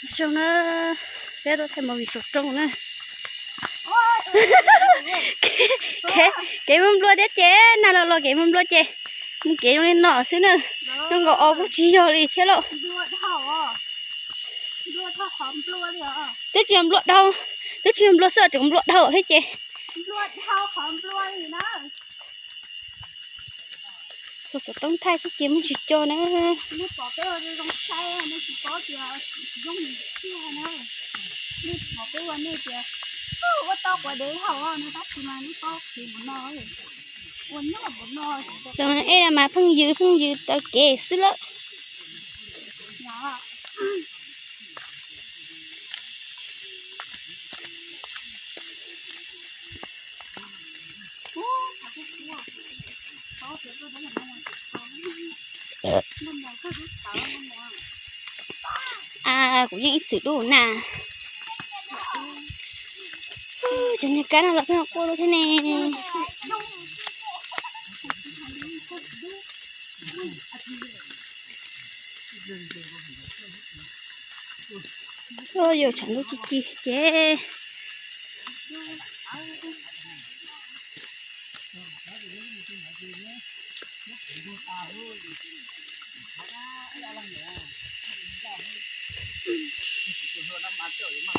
Zoo na, peb tuaj thaij movie saum roob na. Kev, kev mus nplua thiab ces nag los los kev mus nplua ces mus kev zoo li no xwb na. Zoo nkaus os kuj tsis yog li thiab lauj. Twb tsis yog nplua dhau, twb tsis yog nplua xwb tseem nplua dhau thiab ces. Xov xov toob thaij xwb ces muaj tsis co na. Tus ej no mas pheej yws pheej yws taw kev xwb lawm. A, kuv yeej ib txwm dub na. Cov niag kab no los pheej quaj dub thiab ne. Yuav tshav ntuj ci ci ces.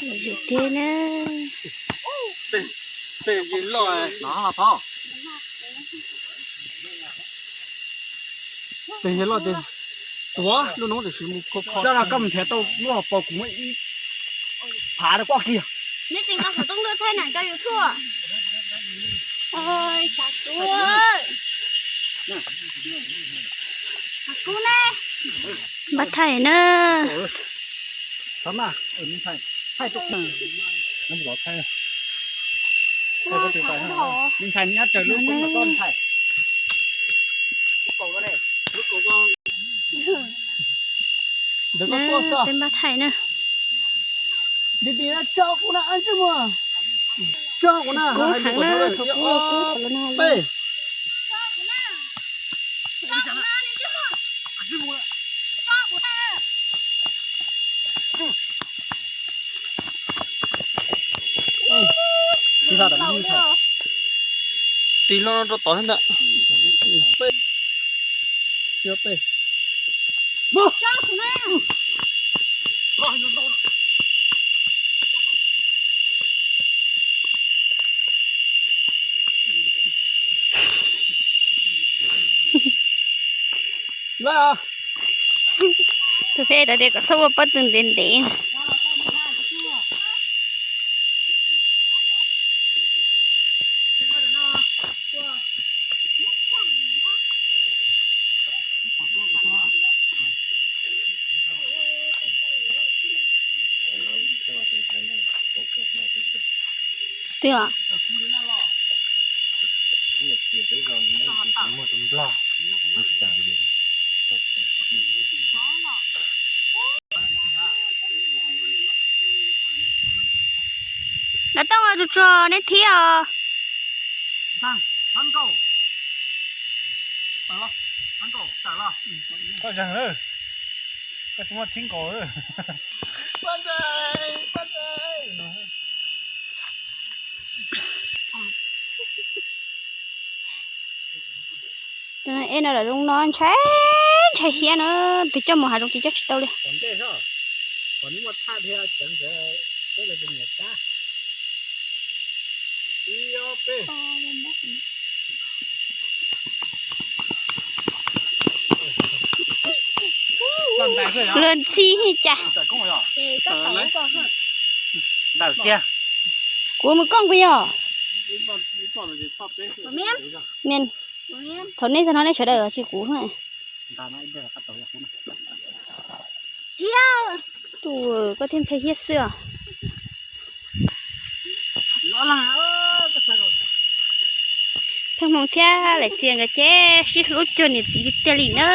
Lom zem tiag na. Tej yig loj no. Tej yig loj ces tuav lub noob tam sim mus kho kho. Txawj los koj mus nrhiav tau lub hauv paus kuv muab ib phav rau koj kiag. Neb tseem nqa xov tooj lwj thaij na cov YouTube. Oj, xav kub, xav kub ne. Npaj thaij na. Me ntxhais nyob raws lub koob los koj ntxhais. Ntawd koj tuaj xwb. Peb npaj thaij na. Tso kuv na, tso kuv na. Kub heev na, thaum kub los kub thaum lawv no. Peb. Tig hlo no rau tod thiab ntag. Tus peb tas tias kom txhob ua pob tw ntev ntev. Twb os. Lawv tooj tsuag tsuag neb thiab os. Koj zeeg lawm, koj tsis muaj thib nkaus. Ej no lawm zoo no ntshai, ntshai hiab na, twb coj mus hav zoov ces coj tsis tau li. Luag ntxhi cas. Kuv mus kooj puas yog? Thaum nej txog no nej sawv daws tsis kuv. Tus koj thiaj ntshai hiab xwb os. Pheej Hmoo thiab Laim Txias nkawd ces sib hlub cuag niam txiv tiag tiag li na.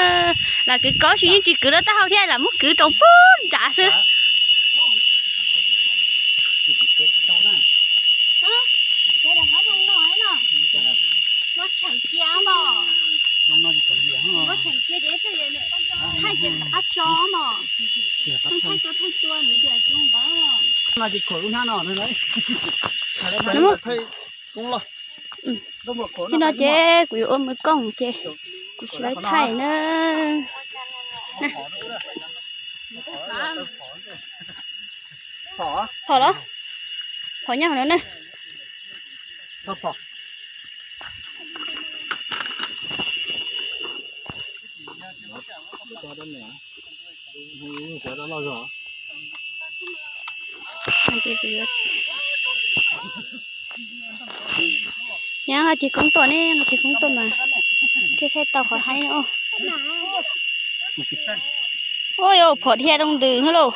Lam kwv kauv tsis yeej tsis kwv rau taub hau thiab lam muab kwv rau pub nrad xwb. Thaij ces ab tso no, thaij tso thaij tua ntawd tias tso ntawd. No ces khuam lub hnab no. Thaij no ces kuv yuav ua mws kooj ces kuv tsis laib thaij na. Phom los? Phom nyob hauv no na. Nyab nqa ceg koob tuaj ne, nqa ceg koob tuaj mas thiaj thaij tau qhov haib no. Ua yus phom dhia rau ntws no lauj.